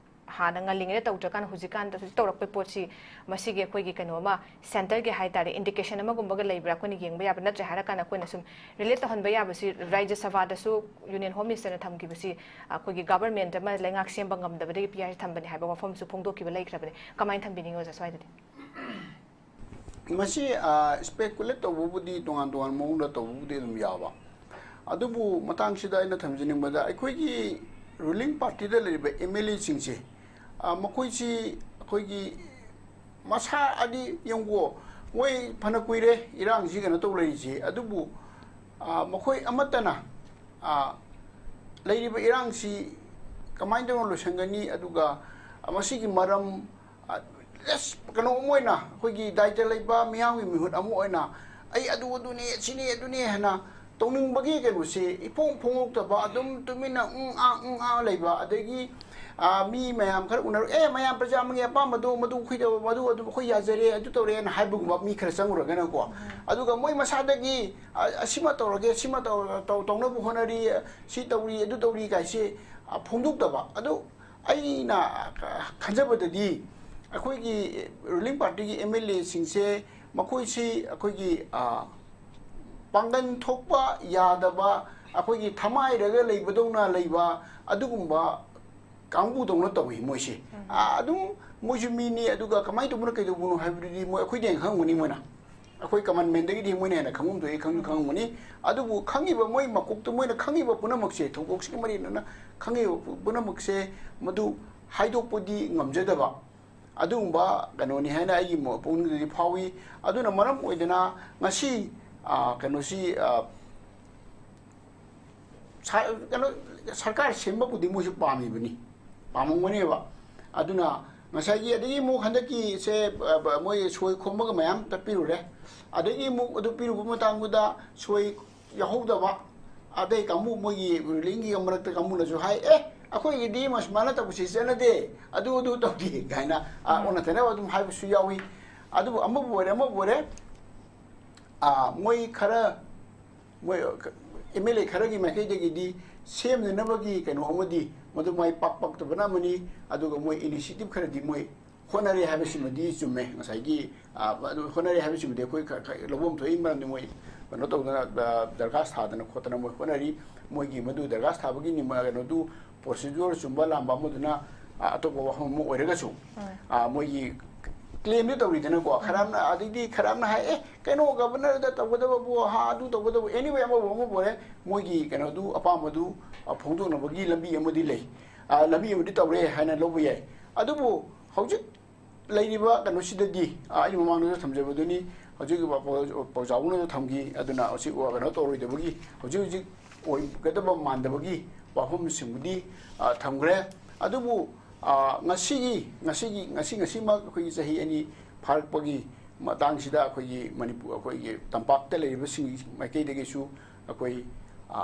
ꯍꯥꯟꯅ ꯉꯜꯂꯤꯉꯩꯗ ꯇꯧꯗ꯭ꯔꯀꯥꯟꯗ ꯍꯧꯖꯤꯛꯀꯥꯟꯗ ꯍꯧꯖꯤꯛ ꯇꯧꯔꯛꯄꯩ ꯄꯣꯠꯁꯤ, ꯃꯁꯤꯒꯤ ꯑꯩꯈꯣꯏꯒꯤ ꯀꯩꯅꯣ ꯑꯃ, ꯁꯦꯟꯇꯔꯒꯤ ꯍꯥꯏꯇꯥꯔꯦ, ꯏꯟꯗꯤꯀꯦꯁꯟ ꯑꯃꯒꯨꯝꯕꯒ ꯂꯩꯕ꯭ꯔꯥ, ꯑꯩꯈꯣꯏꯅ ꯌꯦꯡꯕ ꯌꯥꯕ? ꯅꯠꯇ꯭ꯔꯦ ꯍꯥꯏꯔꯀꯥꯟꯗ ꯑꯩꯈꯣꯏꯅ ꯁꯨꯝ ꯔꯤꯂꯦꯠ ꯇꯧꯍꯟꯕ ꯌꯥꯕꯁꯤ, ꯔꯥꯖ꯭ꯌ ꯁꯚꯥꯗꯁꯨ ꯌꯨꯅꯤꯌꯟ ꯍꯣꯝ ꯃꯤꯅꯤꯁꯇꯔꯅ ꯊꯝꯈꯤꯕꯁꯤ, ꯑꯩꯈꯣꯏꯒꯤ ꯒꯚꯔꯟꯃꯦꯟꯠ ꯑꯃ ꯂꯩꯉꯥꯛ ꯁꯦꯝꯕ ꯉꯝꯗꯕꯗꯒꯤ ꯄꯤ ꯑꯥꯏ ꯊꯝꯕꯅꯤ ꯍꯥꯏꯕ ꯋꯥꯐꯝꯁꯨ ꯐꯣꯡꯗꯣꯛꯈꯤꯕ ꯂꯩꯈ꯭ꯔꯕꯅꯤ꯫ ꯀꯃꯥꯏꯅ ꯊꯝꯕꯤꯅꯤꯡꯉꯤ, ꯑꯣꯖꯥ, ꯁ꯭ꯋꯥꯏꯗꯗꯤ? ꯃꯁꯤ, ꯑ, ꯁ꯭ꯄꯦꯀꯨꯂꯦꯠ ꯇꯧꯕꯕꯨꯗꯤ, ꯇꯣꯉꯥꯟ ꯇꯣꯉꯥꯟꯕ ꯃꯑꯣꯡꯗ ꯇꯧꯕꯕꯨꯗꯤ ꯑꯗꯨꯝ ꯌꯥꯕ꯫ ꯑꯗꯨꯕꯨ ꯃꯇꯥꯡꯁꯤꯗ ꯑꯩꯅ ꯊꯝꯖꯅꯤꯡꯕꯗ, ꯑꯩꯈꯣꯏꯒꯤ ꯔꯨꯂꯤꯡ ꯄꯥꯔꯇꯤꯗ ꯂꯩꯔꯤꯕ ꯑꯦꯝ ꯑꯦꯜ ꯑꯦꯁꯤꯡꯁꯦ, ꯃꯈꯣꯏꯁꯤ ꯑꯩꯈꯣꯏꯒꯤ ꯃꯁꯥ ꯑꯗꯤ ꯌꯦꯡꯉꯨꯀꯣ, ꯃꯣꯏ ꯐꯅ ꯀꯨꯏꯔꯦ ꯏꯔꯥꯡꯁꯤ ꯀꯩꯅꯣ ꯇꯧ ꯂꯩꯔꯤꯁꯤ, ꯑꯗꯨꯕꯨ ꯃꯈꯣꯏ ꯑꯃꯠꯇꯅ ꯂꯩꯔꯤꯕ ꯏꯔꯥꯡꯁꯤ ꯀꯃꯥꯏꯅ ꯇꯧꯅ ꯂꯣꯏꯁꯤꯟꯒꯅꯤ, ꯑꯗꯨꯒ ꯃꯁꯤꯒꯤ ꯃꯔꯝ, ꯖꯁ ꯀꯩꯅꯣ ꯑꯃ ꯑꯣꯏꯅ, ꯑꯩꯈꯣꯏꯒꯤ ꯗꯥꯏꯇ ꯂꯩꯕ ꯃꯤꯌꯥꯝꯒꯤ ꯃꯤꯍꯨꯠ ꯑꯃ ꯑꯣꯏꯅ, ꯑꯩ ꯑꯗꯨ ꯑꯗꯨꯅꯤ, ꯁꯤꯅꯤ ꯑꯗꯨꯅꯤ ꯍꯥꯏꯅ ꯇꯧꯅꯤꯡꯕꯒꯤ ꯀꯩꯅꯣꯁꯦ ꯏꯐꯣꯡ ꯐꯣꯡꯗꯣꯛꯇꯕ, ꯑꯗꯨꯝ ꯇꯨꯃꯤꯟꯅ ꯎꯪ ꯑꯥ ꯎꯪ ꯑꯥ ꯂꯩꯕ, ꯑꯗꯒꯤ ꯃꯤ ꯃꯌꯥꯝ ꯈꯔ ꯎꯅꯔ, "ꯑꯦ, ꯃꯌꯥꯝ ꯄ꯭ꯔꯖꯥ ꯑꯃꯒꯤ ꯑꯄꯥꯝꯕꯗꯣ, ꯃꯗꯨ ꯑꯩꯈꯣꯏꯗ, ꯃꯗꯨ ꯑꯗꯨꯝ ꯑꯩꯈꯣꯏ ꯌꯥꯖꯔꯦ, ꯑꯗꯨ ꯇꯧꯔꯦꯅ" ꯍꯥꯏꯕꯒꯨꯝꯕ ꯃꯤ ꯈꯔ ꯆꯪꯉꯨꯔꯒꯅꯀꯣ, ꯑꯗꯨꯒ ꯃꯣꯏ ꯃꯁꯥꯗꯒꯤ, "ꯑꯁꯤꯃ ꯇꯧꯔꯒꯦ, ꯁꯤꯃ ꯇꯧꯔ-, ꯇꯧ-, ꯇꯧꯅꯕ ꯍꯣꯠꯅꯔꯤ, ꯁꯤ ꯇꯧꯔꯤ, ꯑꯗꯨ ꯇꯧꯔꯤ" ꯀꯥꯏꯁꯦ ꯐꯣꯡꯗꯣꯛꯇꯕ꯫ ꯑꯗꯨ ꯑꯩꯅ ꯈꯟꯖꯕꯗꯗꯤ, ꯑꯩꯈꯣꯏꯒꯤ ꯔꯨꯂꯤꯡ ꯄꯥꯔꯇꯤꯒꯤ ꯑꯦꯝ ꯑꯦꯜ ꯑꯦꯁꯤꯡꯁꯦ, ꯃꯈꯣꯏꯁꯤ ꯑꯩꯈꯣꯏꯒꯤ ꯄꯥꯡꯒꯜ ꯊꯣꯛꯄ ꯌꯥꯗꯕ, ꯑꯩꯈꯣꯏꯒꯤ ꯊꯃꯥꯏꯔꯒ ꯂꯩꯕꯗꯧꯅ ꯂꯩꯕ ꯑꯗꯨꯒꯨꯝꯕ ꯀꯥꯡꯕꯨꯗꯧꯅ ꯇꯧꯏ ꯃꯣꯏꯁꯦ꯫ ꯑꯗꯨꯝ ꯃꯣꯏꯁꯨ ꯃꯤꯅꯤ, ꯑꯗꯨꯒ ꯀꯃꯥꯏꯅ ꯇꯧꯕꯅꯣ ꯀꯩꯗꯧꯕꯅꯣ ꯍꯥꯏꯕꯗꯨꯗꯤ ꯃꯣꯏ, ꯑꯩꯈꯣꯏꯗꯤ ꯍꯦꯟꯅ ꯈꯪꯉꯝꯒꯅꯤ ꯃꯣꯏꯅ꯫ ꯑꯩꯈꯣꯏ ꯀꯃꯟ ꯃꯦꯟꯗꯒꯤꯗꯤ ꯃꯣꯏꯅ ꯍꯦꯟꯅ ꯈꯪꯉꯝꯗꯣꯏ, ꯈꯪꯁꯨ ꯈꯪꯉꯝꯒꯅꯤ꯫ ꯑꯗꯨꯕꯨ ꯈꯪꯉꯤꯕ ꯃꯣꯏ ꯃꯀꯣꯛꯇ ꯃꯣꯏꯅ ꯈꯪꯉꯤꯕ ꯄꯨꯝꯅꯃꯛꯁꯦ, ꯊꯧꯗꯣꯛꯁꯤꯒ ꯃꯔꯤ ꯂꯩꯅꯅ ꯈꯪꯉꯤꯕ ꯄꯨꯝꯅꯃꯛꯁꯦ, ꯃꯗꯨ ꯍꯥꯏꯗꯣꯛꯄꯗꯤ ꯉꯝꯖꯗꯕ ꯑꯗꯨꯒꯨꯝꯕ ꯀꯩꯅꯣꯅꯤ ꯍꯥꯏꯅ ꯑꯩꯒꯤ ꯃꯣ-, ꯄꯨꯛꯅꯤꯡꯗꯗꯤ ꯐꯥꯎꯏ꯫ ꯑꯗꯨꯅ ꯃꯔꯝ ꯑꯣꯏꯗꯅ ꯉꯁꯤ, ꯑ, ꯀꯩꯅꯣꯁꯤ, ꯑ, ꯁ-, ꯀꯩꯅꯣ, ꯁꯔꯀꯥꯔ ꯁꯦꯝꯕꯕꯨꯗꯤ ꯃꯣꯏꯁꯨ ꯄꯥꯝꯃꯤꯕꯅꯤ, ꯄꯥꯝꯃꯝꯒꯅꯦꯕ꯫ ꯑꯗꯨꯅ ꯉꯁꯥꯏꯒꯤ, ꯑꯗꯒꯤ ꯑꯃꯨꯛ ꯍꯟꯗꯛꯀꯤꯁꯦ, ꯑ, ꯕ-, ꯃꯣꯏ ꯁꯣꯏ ꯈꯣꯝꯕꯒ ꯃꯌꯥꯝ ꯇꯞꯄꯤꯔꯨꯔꯦ꯫ ꯑꯗꯒꯤ ꯑꯃꯨꯛ ꯑꯗꯨ ꯄꯤꯔꯨꯕ ꯃꯇꯥꯡꯗꯨꯗ ꯁꯣꯏ ꯌꯥꯎꯍꯧꯗꯕ ꯑꯇꯩ ꯀꯥꯡꯕꯨ, ꯃꯣꯏꯒꯤ ꯔꯨꯂꯤꯡꯒꯤ ꯃꯔꯛꯇ ꯀꯥꯡꯕꯨꯅꯁꯨ ꯍꯥꯏ, "ꯑꯦ, ꯑꯩꯈꯣꯏꯒꯤꯗꯤ ꯃꯁꯨꯃꯥꯏꯅ ꯇꯧꯕꯁꯤ ꯆꯠꯅꯗꯦ, ꯑꯗꯨ, ꯑꯗꯨ ꯇꯧꯗꯦ" ꯀꯥꯏꯅ, ꯑ, ꯎꯝ꯫ ꯑꯣꯟꯅ ꯇꯩꯅꯕ ꯑꯗꯨꯝ ꯍꯥꯏꯕꯁꯨ ꯌꯥꯎꯏ꯫ ꯑꯗꯨꯕꯨ ꯑꯃꯕꯨ ꯑꯣꯏꯔꯦ, ꯑꯃꯕꯨ ꯑꯣꯏꯔꯦ, ꯑ, ꯃꯣꯏ ꯈꯔ, ꯃꯣꯏ ꯑꯦꯝ ꯑꯦꯜ ꯑꯦ ꯈꯔꯒꯤ ꯃꯥꯏꯀꯩꯗꯒꯤꯗꯤ ꯁꯦꯝꯅꯅꯕꯒꯤ ꯀꯩꯅꯣ ꯑꯃꯗꯤ ꯃꯗꯨ ꯃꯥꯏ ꯄꯥꯛ ꯄꯥꯛꯇꯕꯅ ꯑꯃꯅꯤ, ꯑꯗꯨꯒ ꯃꯣꯏ ꯏꯅꯤꯁꯤꯌꯦꯇꯤꯚ ꯈꯔꯗꯤ ꯃꯣꯏ ꯍꯣꯠꯅꯔꯦ ꯍꯥꯏꯕꯁꯤꯃꯗꯤ ꯆꯨꯝꯃꯦ꯫ ꯉꯁꯥꯏꯒꯤ, ꯑ, ꯑꯗꯨ ꯍꯣꯠꯅꯔꯦ ꯍꯥꯏꯕꯁꯤꯃꯗꯤ ꯑꯩꯈꯣꯏ ꯈ-, ꯈ-, ꯂꯧꯐꯝ ꯊꯣꯛꯏ, ꯃꯔꯝꯗꯤ ꯃꯣꯏ ꯀꯩꯅꯣ ꯇꯧꯗꯅ, ꯑ, ꯗꯔꯈꯥꯁ ꯊꯥꯗꯅ ꯈꯣꯠꯇꯅ ꯃꯣꯏ ꯍꯣꯠꯅꯔꯤ꯫ ꯃꯣꯏꯒꯤ ꯃꯗꯨ ꯗꯔꯈꯥꯁ ꯊꯥꯕꯒꯤ ꯅꯤꯃ-, ꯀꯩꯅꯣꯗꯨ, ꯄ꯭ꯔꯣꯁꯤꯗ꯭ꯌꯨꯔ ꯆꯨꯝꯕ ꯂꯥꯟꯕ ꯑꯃꯗꯨꯅ, ꯑ, ꯑꯇꯣꯞꯄ ꯋꯥꯐꯝ ꯑꯃ ꯑꯣꯏꯔꯒꯁꯨ, ꯎꯝ꯫ ꯑ, ꯃꯣꯏꯒꯤ ꯀ꯭ꯂꯦꯝꯗꯤ ꯇꯧꯔꯤꯗꯅꯀꯣ, ꯈꯔ ꯑꯃꯅ, ꯑꯗꯩꯗꯤ ꯈꯔ ꯑꯃꯅ ꯍꯥꯏ, "ꯑꯦ, ꯀꯩꯅꯣ, ꯒꯕꯔꯅꯔꯗ ꯇꯧꯒꯗꯕꯕꯨ, ꯍꯥ, ꯑꯗꯨ ꯇꯧꯒꯗꯕ, anyway, ꯑꯃꯕꯨ ꯑꯃꯕꯨ ꯑꯣꯏꯔꯦ, ꯃꯣꯏꯒꯤ ꯀꯩꯅꯣꯗꯨ, ꯑꯄꯥꯝꯕꯗꯨ, ꯑ, ꯐꯣꯡꯗꯣꯛꯅꯕꯒꯤ ꯂꯝꯕꯤ ꯑꯃꯗꯤ ꯂꯩ, ꯑ, ꯂꯝꯕꯤ ꯑꯃꯗꯤ ꯇꯧꯔꯦ ꯍꯥꯏꯅ ꯂꯧꯕ ꯌꯥꯏ꯫ ꯑꯗꯨꯕꯨ ꯍꯧꯖꯤꯛ ꯂꯩꯔꯤꯕ ꯀꯩꯅꯣꯁꯤꯗꯗꯤ, ꯑ, ꯑꯩ ꯃꯃꯥꯡꯗꯁꯨ ꯊꯝꯖꯕꯗꯨꯅꯤ, ꯍꯧꯖꯤꯛ ꯄꯥꯎ-, ꯄꯥꯎꯖꯥꯎꯅꯁꯨ ꯊꯝꯈꯤ, ꯑꯗꯨꯅ ꯍꯧꯖꯤꯛ ꯀꯩꯅꯣ ꯇꯧꯔꯣꯏꯗꯕꯒꯤ, ꯍꯧꯖꯤꯛ ꯍꯧꯖꯤꯛ ꯑꯣꯏꯒꯗꯕ ꯃꯥꯟꯗꯕꯒꯤ ꯋꯥꯐꯝꯁꯤꯡꯕꯨꯗꯤ, ꯑ, ꯊꯝꯈ꯭ꯔꯦ꯫ ꯑꯗꯨꯕꯨ, ꯑ, ꯉꯁꯤꯒꯤ, ꯉꯁꯤꯒꯤ, ꯉꯁꯤ, ꯉꯁꯤꯃꯛ ꯑꯩꯈꯣꯏꯒꯤ ꯆꯍꯤ ꯑꯅꯤ ꯐꯥꯔꯛꯄꯒꯤ ꯃꯇꯥꯡꯁꯤꯗ ꯑꯩꯈꯣꯏꯒꯤ ꯃꯅꯤꯄꯨꯔ, ꯑꯩꯈꯣꯏꯒꯤ ꯇꯝꯄꯥꯛꯇ ꯂꯩꯔꯤꯕꯁꯤꯡꯒꯤ ꯃꯥꯏꯀꯩꯗꯒꯤꯁꯨ ꯑꯩꯈꯣꯏ, ꯑ,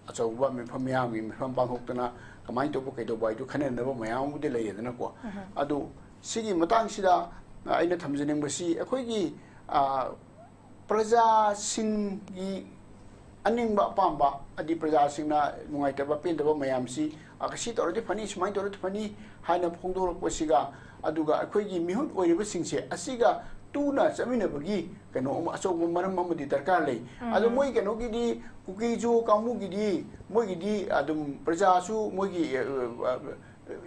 ꯑꯆꯧꯕ ꯃꯤꯐꯝ, ꯃꯤꯌꯥꯝꯒꯤ ꯃꯤꯐꯝ ꯄꯥꯡꯊꯣꯛꯇꯅ ꯀꯃꯥꯏꯅ ꯇꯧꯕ ꯀꯩꯗꯧꯕ ꯍꯥꯏꯗꯨ ꯈꯟꯅꯅꯕ ꯃꯌꯥꯝ ꯑꯃꯗꯤ ꯂꯩꯔꯦꯗꯅꯀꯣ꯫ ꯑꯗꯨ ꯁꯤꯒꯤ ꯃꯇꯥꯡꯁꯤꯗ ꯑꯩꯅ ꯊꯝꯖꯅꯤꯡꯕꯁꯤ ꯑꯩꯈꯣꯏꯒꯤ, ꯑ, ꯄ꯭ꯔꯖꯥꯁꯤꯡꯒꯤ ꯑꯅꯤꯡꯕ ꯑꯄꯥꯝꯕ, ꯍꯥꯏꯗꯤ ꯄ꯭ꯔꯖꯥꯁꯤꯡꯅ ꯅꯨꯡꯉꯥꯏꯇꯕ ꯄꯦꯟꯗꯕ ꯃꯌꯥꯝꯁꯤ, "ꯑ, ꯁꯤ ꯇꯧꯔꯗꯤ ꯐꯅꯤ, ꯁꯨꯃꯥꯏꯅ ꯇꯧꯔꯗꯤ ꯐꯅꯤ" ꯍꯥꯏꯅ ꯐꯣꯡꯗꯣꯔꯛꯄꯁꯤꯒ, ꯑꯗꯨꯒ ꯑꯩꯈꯣꯏꯒꯤ ꯃꯤꯍꯨꯠ ꯑꯣꯏꯔꯤꯕꯁꯤꯡꯁꯦ ꯑꯁꯤꯒ ꯇꯨꯅ ꯆꯠꯃꯤꯟꯅꯕꯒꯤ ꯀꯩꯅꯣ ꯑꯃ, ꯑꯆꯧꯕ ꯃꯔꯝ ꯑꯃꯗꯤ ꯗꯔꯀꯥꯔ ꯂꯩ꯫ ꯑꯗꯣ ꯃꯣꯏ ꯀꯩꯅꯣꯒꯤꯗꯤ, ꯀꯨꯀꯤꯖꯣ ꯀꯥꯡꯕꯨꯒꯤꯗꯤ, ꯃꯣꯏꯒꯤꯗꯤ ꯑꯗꯨꯝ ꯄ꯭ꯔꯖꯥꯁꯨ, ꯃꯣꯏꯒꯤ, ꯑ, ꯑ,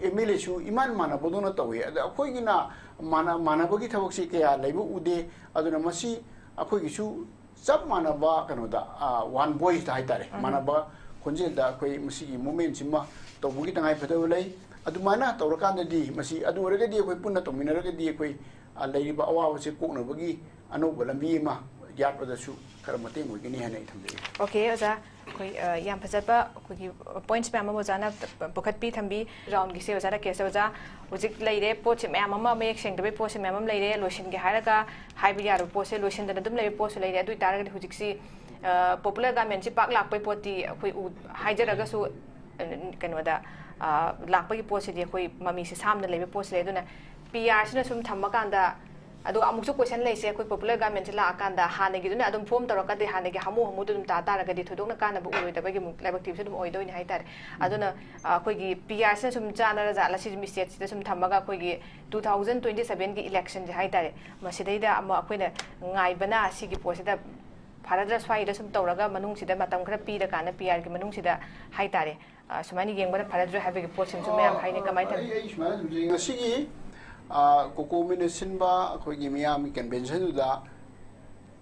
ꯑꯦꯝ ꯑꯦꯜ ꯑꯦꯁꯨ ꯏꯃꯥꯟ ꯃꯥꯟꯅꯕꯗꯧꯅ ꯇꯧꯏ꯫ ꯑꯗ ꯑꯩꯈꯣꯏꯒꯤꯅ ꯃꯥꯟꯅ-, ꯃꯥꯟꯅꯕꯒꯤ ꯊꯕꯛꯁꯤ ꯀꯌꯥ ꯂꯩꯕ ꯎꯗꯦ꯫ ꯑꯗꯨꯅ ꯃꯁꯤ ꯑꯩꯈꯣꯏꯒꯤꯁꯨ ꯆꯞ ꯃꯥꯟꯅꯕ ꯀꯩꯅꯣꯗ, ꯑ, one voice ꯇ ꯍꯥꯏꯇꯥꯔꯦ, ꯃꯥꯟꯅꯕ ꯈꯣꯟꯖꯦꯜꯗ ꯑꯩꯈꯣꯏ ꯃꯁꯤꯒꯤ movement ꯁꯤꯃ ꯇꯧꯕꯒꯤ ꯇꯉꯥꯏꯐꯗꯕ ꯂꯩ꯫ ꯑꯗꯨꯃꯥꯏꯅ ꯇꯧꯔꯀꯥꯟꯗꯗꯤ ꯃꯁꯤ, ꯑꯗꯨ ꯑꯣꯏꯔꯒꯗꯤ ꯑꯩꯈꯣꯏ ꯄꯨꯟꯅ ꯇꯧꯃꯤꯟꯅꯔꯒꯗꯤ ꯑꯩꯈꯣꯏ, ꯑ, ꯂꯩꯔꯤꯕ ꯑꯋꯥꯕꯁꯦ ꯀꯣꯛꯅꯕꯒꯤ ꯑꯅꯧꯕ ꯂꯝꯕꯤ ꯑꯃ ꯌꯥꯠꯄꯗꯁꯨ ꯈꯔ ꯃꯇꯦꯡ ꯑꯣꯏꯒꯅꯤ ꯍꯥꯏꯅ ꯑꯩ ꯊꯝꯖꯩ꯫ OK, ꯑꯣꯖꯥ꯫ ꯑꯩꯈꯣꯏ, ꯑ, ꯌꯥꯝ ꯐꯖꯕ ꯑꯩꯈꯣꯏꯒꯤ points ꯃꯌꯥꯝ ꯑꯃ ꯑꯣꯖꯥꯅ ꯄꯨꯈꯠꯄꯤ ꯊꯝꯕꯤ꯫ Ground ꯒꯤꯁꯦ ꯑꯣꯖꯥ ꯔꯥꯀꯦꯁ, ꯑꯣꯖꯥ, ꯍꯧꯖꯤꯛ ꯂꯩꯔꯦ, ꯄꯣꯠꯁꯦ ꯃꯌꯥꯝ ꯑꯃ, ꯃꯌꯦꯛ ꯁꯦꯡꯗꯕꯩ ꯄꯣꯠꯁꯦ ꯃꯌꯥꯝ ꯑꯃ ꯂꯩꯔꯦ, ꯂꯣꯏꯁꯤꯟꯒꯦ ꯍꯥꯏꯔꯒ ꯍꯥꯏꯕ ꯌꯥꯔꯕ ꯄꯣꯠꯁꯦ, ꯂꯣꯏꯁꯤꯟꯗꯅ ꯑꯗꯨꯝ ꯂꯩꯕ ꯄꯣꯠꯁꯨ ꯂꯩꯔꯦ꯫ ꯑꯗꯨ ꯑꯣꯏꯇꯥꯔꯒꯗꯤ ꯍꯧꯖꯤꯛꯁꯤ, ꯑ, popular garment ꯁꯤ ꯄꯥꯛ ꯂꯥꯛꯄꯩ ꯄꯣꯠꯇꯤ ꯑꯩꯈꯣꯏ ꯎ-, ꯍꯥꯏꯖꯔꯒꯁꯨ, ꯑ, ꯀꯩꯅꯣꯗ, ꯑ, ꯂꯥꯛꯄꯒꯤ ꯄꯣꯠꯁꯤꯗꯤ ꯑꯩꯈꯣꯏ ꯃꯃꯤꯁꯦ ꯁꯥꯝꯅ ꯂꯩꯕ ꯄꯣꯠꯁꯦ ꯂꯩ꯫ ꯑꯗꯨꯅ P R ꯁꯤꯅ ꯁꯨꯝ ꯊꯝꯃꯀꯥꯟꯗ, ꯑꯗꯣ ꯑꯃꯨꯛꯁꯨ question ꯂꯩꯁꯦ, ꯑꯩꯈꯣꯏ popular garment ꯁꯦ ꯂꯥꯛꯑꯀꯥꯟꯗ ꯍꯥꯟꯅꯒꯤꯗꯨꯅ ꯑꯗꯨꯝ form ꯇꯧꯔꯛꯀꯗꯤ, ꯍꯥꯟꯅꯒꯤ ꯍꯥꯃꯨ ꯍꯥꯃꯨꯗ ꯑꯗꯨꯝ ꯇꯥ ꯇꯥꯔꯒꯗꯤ ꯊꯣꯏꯗꯣꯛꯅ ꯀꯥꯟꯅꯕ ꯑꯣꯏꯔꯣꯏꯗꯕꯒꯤ ꯑꯃꯨꯛ ꯂꯥꯏꯕꯛ ꯊꯤꯕꯁꯨ ꯑꯗꯨꯝ ꯑꯣꯏꯗꯣꯏꯅꯤ ꯍꯥꯏꯇꯥꯔꯦ꯫ ꯑꯗꯨꯅ, ꯑ, ꯑꯩꯈꯣꯏꯒꯤ P R ꯁꯤꯅ ꯁꯨꯝ ꯆꯥꯟꯅꯔ ꯖꯥꯠꯂ, ꯁꯤ ꯁꯨꯝ state ꯁꯤꯗ ꯁꯨꯝ ꯊꯝꯃꯒ ꯑꯩꯈꯣꯏꯒꯤ two thousand twenty seven ꯒꯤ election ꯁꯦ ꯍꯥꯏꯇꯥꯔꯦ, ꯃꯁꯤꯗꯩꯗ ꯑꯃ ꯑꯩꯈꯣꯏꯅ ꯉꯥꯏꯕꯅ ꯁꯤꯒꯤ ꯄꯣꯠꯁꯤꯗ ꯐꯔꯗ꯭ꯔꯥ ꯁ꯭ꯋꯥꯏꯗ ꯁꯨꯝ ꯇꯧꯔꯒ ꯃꯅꯨꯡꯁꯤꯗ ꯃꯇꯝ ꯈꯔ ꯄꯤꯔꯀꯥꯟꯗ P R ꯒꯤ ꯃꯅꯨꯡꯁꯤꯗ ꯍꯥꯏꯇꯥꯔꯦ, ꯑ, ꯁꯨꯃꯥꯏꯅ ꯌꯦꯡꯕꯅ ꯐꯔꯗ꯭ꯔꯥ ꯍꯥꯏꯕꯒꯤ ꯄꯣꯠꯁꯤꯃꯁꯨ ꯃꯌꯥꯝ ꯍꯥꯏꯅꯩ꯫ ꯀꯃꯥꯏꯅ ꯊꯝ- ꯑꯩ, ꯑꯩ ꯁꯨꯃꯥꯏꯅ ꯊꯝꯖꯒꯦ꯫ ꯉꯁꯤꯒꯤ ꯀꯣꯀꯣꯃꯤꯅ ꯁꯤꯟꯕ ꯑꯩꯈꯣꯏꯒꯤ ꯃꯤꯌꯥꯝꯒꯤ ꯀꯟꯚꯦꯟꯁꯟꯗꯨꯗ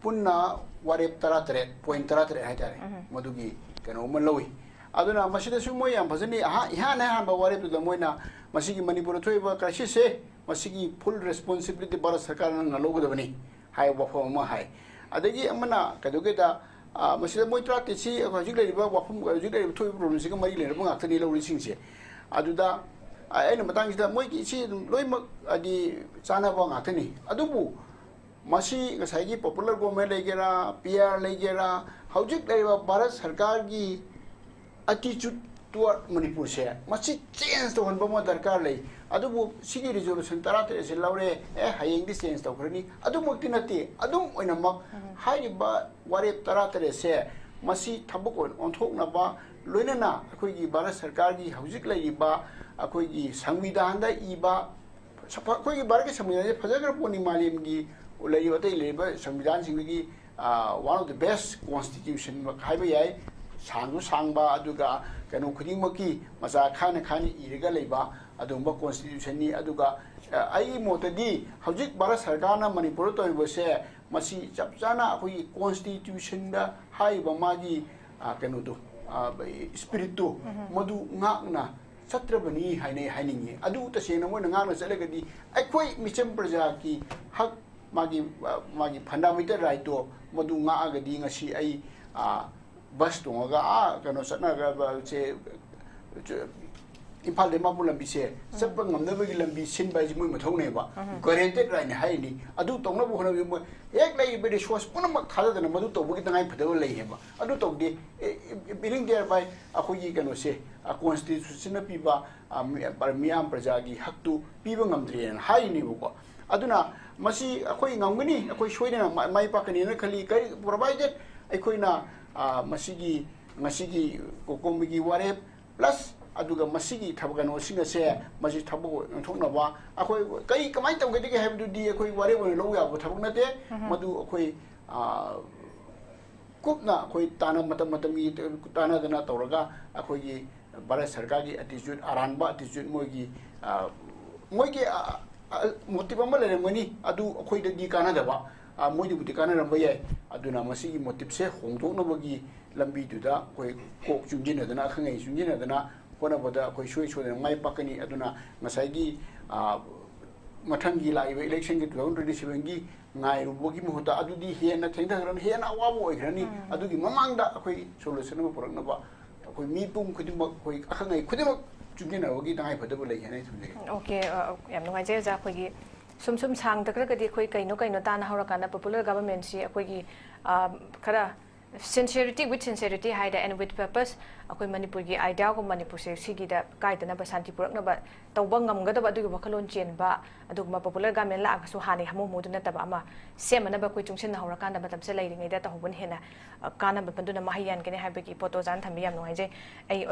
ꯄꯨꯟꯅ ꯋꯥꯔꯦꯞ ꯇꯔꯥꯇꯔꯦꯠ, ꯄꯣꯏꯟ ꯇꯔꯥꯇꯔꯦꯠ ꯍꯥꯏꯇꯥꯔꯦ, ꯃꯗꯨꯒꯤ ꯀꯩꯅꯣ ꯑꯃ ꯂꯧꯏ꯫ ꯑꯗꯨꯅ ꯃꯁꯤꯗꯁꯨ ꯃꯣꯏ ꯌꯥꯝ ꯐꯖꯅ ꯑꯍꯥ-, ꯏꯍꯥꯟ ꯑꯍꯥꯟꯕ ꯋꯥꯔꯦꯞꯇꯨꯗ ꯃꯣꯏꯅ ꯃꯁꯤꯒꯤ ꯃꯅꯤꯄꯨꯔꯗ ꯊꯣꯛꯏꯕ ꯀ꯭ꯔꯥꯏꯁꯤꯁꯁꯦ, ꯃꯁꯤꯒꯤ ꯐꯨꯜ ꯔꯦꯁꯄꯣꯟꯁꯤꯕꯤꯂꯤꯇꯤ ꯚꯥꯔꯠ ꯁꯔꯀꯥꯔꯅ ꯂꯧꯒꯗꯕꯅꯤ ꯍꯥꯏꯕ ꯋꯥꯐꯝ ꯑꯃ ꯍꯥꯏ꯫ ꯑꯗꯒꯤ ꯑꯃꯅ ꯀꯩꯗꯧꯒꯦꯗ, ꯑ, ꯃꯁꯤꯗ ꯃꯣꯏ ꯇꯔꯥꯇꯔꯦꯠꯁꯤ ꯍꯧꯖꯤꯛ ꯂꯩꯔꯤꯕ ꯋꯥꯐꯝ, ꯍꯧꯖꯤꯛ ꯂꯩꯔꯤꯕ ꯊꯣꯛꯏꯕ ꯄ꯭ꯔꯣꯕ꯭ꯂꯦꯝꯁꯤꯒ ꯃꯔꯤ ꯂꯩꯅꯕ ꯉꯥꯛꯇꯅꯤ ꯂꯧꯔꯤꯁꯤꯡꯁꯦ꯫ ꯑꯗꯨꯗ, ꯑ, ꯑꯩꯅ ꯃꯇꯥꯡꯁꯤꯗ ꯃꯣꯏꯒꯤ ꯁꯤ ꯑꯗꯨꯝ ꯂꯣꯏꯅꯃꯛ ꯍꯥꯏꯗꯤ ꯆꯥꯟꯅꯕ ꯉꯥꯛꯇꯅꯤ꯫ ꯑꯗꯨꯕꯨ ꯃꯁꯤ ꯉꯁꯥꯏꯒꯤ ꯄꯣꯄꯨꯂꯔ ꯒꯣꯚꯔꯟꯃꯦꯟꯠ ꯂꯩꯒꯦꯔꯥ, ꯄꯤ ꯑꯥꯔ ꯂꯩꯒꯦꯔꯥ, ꯍꯧꯖꯤꯛ ꯂꯩꯔꯤꯕ ꯚꯥꯔꯠ ꯁꯔꯀꯥꯔꯒꯤ attitude toward ꯃꯅꯤꯄꯨꯔꯁꯦ, ꯃꯁꯤ ꯆꯦꯟꯖ ꯇꯧꯍꯟꯕ ꯑꯃ ꯗꯔꯀꯥꯔ ꯂꯩ꯫ ꯑꯗꯨꯕꯨ ꯁꯤꯒꯤ ꯔꯤꯖꯣꯂꯨꯁꯟ ꯇꯔꯥꯇꯔꯦꯠꯁꯦ ꯂꯧꯔꯦ, ꯑꯦ, ꯍꯌꯦꯡꯗꯤ ꯆꯦꯟꯖ ꯇꯧꯈ꯭ꯔꯅꯤ, ꯑꯗꯨꯃꯛꯇꯤ ꯅꯠꯇꯦ꯫ ꯑꯗꯨꯝ ꯑꯣꯏꯅꯃꯛ ꯍꯥꯏꯔꯤꯕ ꯋꯥꯔꯦꯞ ꯇꯔꯥꯇꯔꯦꯠꯁꯦ ꯃꯁꯤ ꯊꯕꯛ ꯑꯣꯏꯅ ꯑꯣꯟꯊꯣꯛꯅꯕ, ꯂꯣꯏꯅꯅ ꯑꯩꯈꯣꯏꯒꯤ ꯚꯥꯔꯠ ꯁꯔꯀꯥꯔꯒꯤ ꯍꯧꯖꯤꯛ ꯂꯩꯔꯤꯕ ꯑꯩꯈꯣꯏꯒꯤ ꯁꯪꯕꯤꯙꯥꯟꯗ ꯏꯕ, ꯁ-, ꯑꯩꯈꯣꯏꯒꯤ ꯚꯥꯔꯠꯀꯤ ꯁꯪꯕꯤꯙꯥꯟꯁꯦ ꯐꯖꯈ꯭ꯔ ꯄꯣꯠꯅꯤ, ꯃꯥꯂꯦꯝꯒꯤ ꯂꯩꯔꯤꯕ ꯑꯇꯩ ꯂꯩꯔꯤꯕ ꯁꯪꯕꯤꯙꯥꯟꯁꯤꯡꯗꯒꯤ, ꯑ, one of the best constitution ꯍꯥꯏꯕ ꯌꯥꯏ꯫ ꯁꯥꯡꯁꯨ ꯁꯥꯡꯕ, ꯑꯗꯨꯒ ꯀꯩꯅꯣ ꯈꯨꯗꯤꯡꯃꯛꯀꯤ ꯃꯆꯥ ꯈꯥꯏꯅ ꯈꯥꯏꯅ ꯏꯔꯒ ꯂꯩꯕ ꯑꯗꯨꯒꯨꯝꯕ ꯀꯣꯟꯁꯇꯤꯇ꯭ꯌꯨꯁꯟꯅꯤ꯫ ꯑꯗꯨꯒ, ꯑ, ꯑꯩꯒꯤ ꯃꯣꯠꯇꯗꯤ ꯍꯧꯖꯤꯛ ꯚꯥꯔꯠ ꯁꯔꯀꯥꯔꯅ ꯃꯅꯤꯄꯨꯔꯗ ꯇꯧꯔꯤꯕꯁꯦ, ꯃꯁꯤ ꯆꯞ ꯆꯥꯅ ꯑꯩꯈꯣꯏꯒꯤ ꯀꯣꯟꯁꯇꯤꯇ꯭ꯌꯨꯁꯟꯗ ꯍꯥꯏꯔꯤꯕ ꯃꯥꯒꯤ, ꯑ, ꯀꯩꯅꯣꯗꯣ, ꯑ, ꯏꯁꯄꯤꯔꯤꯠꯇꯣ, ꯃꯗꯨ ꯉꯥꯛꯅ ꯆꯠꯇ꯭ꯔꯕꯅꯤ ꯍꯥꯏꯅ ꯍꯥꯏꯅꯤꯡꯉꯤ꯫ ꯑꯗꯨ ꯇꯁꯦꯡꯅ ꯃꯣꯏꯅ ꯉꯥꯛꯅ ꯆꯠꯂꯒꯗꯤ ꯑꯩꯈꯣꯏ ꯃꯤꯆꯝ ꯄ꯭ꯔꯖꯥꯒꯤ ꯍꯛ, ꯃꯥꯒꯤ, ꯑ, ꯃꯥꯒꯤ ꯐꯟꯗꯥꯃꯦꯟꯇꯦꯜ ꯔꯥꯏꯠꯇꯣ ꯃꯗꯨ ꯉꯥꯛꯑꯒꯗꯤ ꯉꯁꯤ ꯑꯩ, ꯑ, ꯕꯁ ꯇꯣꯡꯉꯒ ꯑꯥ ꯀꯩꯅꯣ ꯆꯠꯅꯒ-, ꯁꯦ, ꯏꯝꯐꯥꯜꯗꯩ ꯃꯥꯕꯨ ꯂꯝꯕꯤꯁꯦ ꯆꯠꯄ ꯉꯝꯅꯕꯒꯤ ꯂꯝꯕꯤ ꯁꯤꯟꯕ ꯍꯥꯏꯁꯦ ꯃꯣꯏ ꯃꯊꯧꯅꯦꯕ꯫ ꯒꯥꯔꯦꯟꯇꯦꯗ ꯔꯥꯏꯠꯅꯤ ꯍꯥꯏꯔꯤꯅꯤ꯫ ꯑꯗꯨ ꯇꯧꯅꯕ ꯍꯣꯠꯅꯕꯗ ꯃꯣꯏ ꯍꯦꯛ ꯂꯩꯔꯤꯕ ꯔꯤꯁꯣꯔꯁ ꯄꯨꯝꯅꯃꯛ ꯊꯥꯗꯗꯅ ꯃꯗꯨ ꯇꯧꯕꯒꯤ ꯇꯉꯥꯏ ꯐꯗꯕ ꯂꯩ ꯍꯥꯏꯕ꯫ ꯑꯗꯨ ꯇꯧꯗꯦ, E-, E-, E-, earring there ꯕꯥꯏ ꯑꯩꯈꯣꯏꯒꯤ ꯀꯩꯅꯣꯁꯦ, ꯑ, ꯀꯣꯟꯁꯇꯤꯇ꯭ꯌꯨꯁꯟꯅ ꯄꯤꯕ, ꯑ, ꯃꯤ-, ꯃꯤꯌꯥꯝ ꯄ꯭ꯔꯖꯥꯒꯤ ꯍꯛꯇꯨ ꯄꯤꯕ ꯉꯝꯗ꯭ꯔꯦꯅ ꯍꯥꯏꯔꯤꯅꯦꯕꯀꯣ꯫ ꯑꯗꯨꯅ ꯃꯁꯤ ꯑꯩꯈꯣꯏ ꯉꯝꯒꯅꯤ, ꯑꯩꯈꯣꯏ ꯁꯣꯏꯗꯅ ꯃꯥ-, ꯃꯥꯏ ꯄꯥꯛꯀꯅꯤꯅ ꯈꯜꯂꯤ꯫ ꯀꯔꯤ, ꯄ꯭ꯔꯣꯚꯥꯏꯗꯦꯗ ꯑꯩꯈꯣꯏꯅ, ꯑ, ꯃꯁꯤꯒꯤ, ꯉꯁꯤꯒꯤ ꯀꯣꯀꯣꯃꯤꯒꯤ ꯋꯥꯔꯦꯞ ꯄ꯭ꯂꯁ ꯑꯗꯨꯒ ꯃꯁꯤꯒꯤ ꯊꯕꯛ ꯀꯩꯅꯣꯁꯤꯡ ꯑꯁꯦ ꯃꯁꯤ ꯊꯕꯛ ꯑꯣꯏꯅ ꯑꯣꯟꯊꯣꯛꯅꯕ ꯑꯩꯈꯣꯏ ꯀꯔꯤ ꯀꯃꯥꯏꯅ ꯇꯧꯒꯗꯒꯦ ꯍꯥꯏꯕꯗꯨꯗꯤ ꯑꯩꯈꯣꯏ ꯋꯥꯔꯦꯞ ꯑꯣꯏꯅ ꯂꯧꯕ ꯌꯥꯕ ꯊꯕꯛ ꯅꯠꯇꯦ꯫ ꯃꯗꯨ ꯑꯩꯈꯣꯏ, ꯑ, ꯀꯨꯞꯅ ꯑꯩꯈꯣꯏ ꯇꯥꯟꯅ-, ꯃꯇꯝ ꯃꯇꯝꯒꯤ ꯇꯥꯟꯅꯗꯅ ꯇꯧꯔꯒ ꯑꯩꯈꯣꯏꯒꯤ ꯚꯥꯔꯠ ꯁꯔꯀꯥꯔꯒꯤ ꯑꯦꯇꯤꯆꯨꯠ, ꯑꯔꯥꯟꯕ ꯑꯦꯇꯤꯆꯨꯠ ꯃꯣꯏꯒꯤ, ꯑ, ꯃꯣꯏꯒꯤ, ꯑ, ꯃꯣꯇꯤꯕ ꯑꯃ ꯂꯩꯔꯝꯒꯅꯤ, ꯑꯗꯨ ꯑꯩꯈꯣꯏꯗꯗꯤ ꯀꯥꯟꯅꯗꯕ, ꯑ, ꯃꯣꯏꯗꯕꯨꯗꯤ ꯀꯥꯟꯅꯔꯝꯕ ꯌꯥꯏ꯫ ꯑꯗꯨꯅ ꯃꯁꯤꯒꯤ ꯃꯣꯇꯤꯕꯁꯦ ꯍꯣꯡꯗꯣꯛꯅꯕꯒꯤ ꯂꯝꯕꯤꯗꯨꯗ ꯑꯩꯈꯣꯏ ꯀꯣꯛ ꯆꯨꯡꯁꯤꯟꯅꯗꯅ, ꯑꯈꯪ ꯑꯍꯩ ꯆꯨꯡꯁꯤꯟꯅꯗꯅ ꯍꯣꯠꯅꯕꯗ ꯑꯩꯈꯣꯏ ꯁꯣꯏ ꯁꯣꯏꯗꯅ ꯃꯥꯏ ꯄꯥꯛꯀꯅꯤ꯫ ꯑꯗꯨꯅ ꯉꯁꯥꯏꯒꯤ, ꯑ, ꯃꯊꯪꯒꯤ ꯂꯥꯛꯏꯕ ꯏꯂꯦꯛꯁꯟꯒꯤ two thousand twenty seven ꯒꯤ ꯉꯥꯏꯔꯨꯕꯒꯤ ꯃꯍꯨꯠꯇ ꯑꯗꯨꯗꯤ ꯍꯦꯟꯅ ꯊꯦꯡꯊꯈ꯭ꯔꯅꯤ, ꯍꯦꯟꯅ ꯑꯋꯥꯕ ꯑꯣꯏꯈ꯭ꯔꯅꯤ꯫ ꯎꯝ꯫ ꯑꯗꯨꯒꯤ ꯃꯃꯥꯡꯗ ꯑꯩꯈꯣꯏ solution ꯑꯃ ꯄꯨꯔꯛꯅꯕ ꯑꯩꯈꯣꯏ ꯃꯤꯄꯨꯝ ꯈꯨꯗꯤꯡꯃꯛ, ꯑꯩꯈꯣꯏ ꯑꯈꯪ ꯑꯍꯩ ꯈꯨꯗꯤꯡꯃꯛ ꯆꯨꯡꯁꯤꯟꯅꯕꯒꯤ ꯇꯉꯥꯏ ꯐꯗꯕ ꯂꯩ ꯍꯥꯏꯅ ꯑꯩ ꯊꯝꯖꯒꯦ꯫ ꯑꯣꯀꯦ, ꯑ, ꯌꯥꯝ ꯅꯨꯡꯉꯥꯏꯖꯩ ꯑꯣꯖꯥ꯫ ꯑꯩꯈꯣꯏꯒꯤ ꯁꯨꯝ ꯁꯨꯝ ꯁꯥꯡꯗꯈ꯭ꯔꯒꯗꯤ ꯑꯩꯈꯣꯏ ꯀꯩꯅꯣ ꯀꯩꯅꯣ ꯇꯥꯟꯅꯍꯧꯔꯀꯥꯟꯗ popular government ꯁꯤ ꯑꯩꯈꯣꯏꯒꯤ, ꯑ, ꯈꯔ sincerity, with sincerity ꯍꯥꯏꯗ and with purpose, ꯑꯩꯈꯣꯏ ꯃꯅꯤꯄꯨꯔꯒꯤ idea ꯒꯨꯝꯕ ꯃꯅꯤꯄꯨꯔꯁꯦ ꯁꯤꯒꯤꯗ ꯀꯥꯏꯗꯅꯕ, ꯁꯥꯟꯇꯤ ꯄꯨꯔꯛꯅꯕ ꯇꯧꯕ ꯉꯝꯒꯗꯕ ꯑꯗꯨꯒꯤ ꯋꯥꯈꯜꯂꯣꯟ ꯆꯦꯟꯕ, ꯑꯗꯨꯒꯨꯝꯕ popular government ꯂꯥꯛꯑꯒꯁꯨ ꯍꯥꯟꯅꯒꯤ ꯍꯥꯃꯨ ꯍꯥꯃꯨꯗꯨ ꯅꯠꯇꯕ ꯑꯃ ꯁꯦꯝꯅꯅꯕ ꯑꯩꯈꯣꯏ ꯆꯨꯡꯁꯤꯟꯅꯍꯧꯔꯀꯥꯟꯗ ꯃꯇꯝꯁꯦ ꯂꯩꯔꯤꯉꯩꯗ ꯇꯧꯍꯧꯕꯅ ꯍꯦꯟꯅ, ꯑ, ꯀꯥꯟꯅꯕ ꯄꯟꯗꯨꯅ ꯃꯍꯩ ꯌꯥꯟꯒꯅꯤ ꯍꯥꯏꯕꯒꯤ ꯄꯣꯠꯇꯣ ꯑꯣꯖꯥꯅ ꯊꯝꯕꯤ ꯌꯥꯝ ꯅꯨꯡꯉꯥꯏꯖꯩ꯫ ꯑꯩ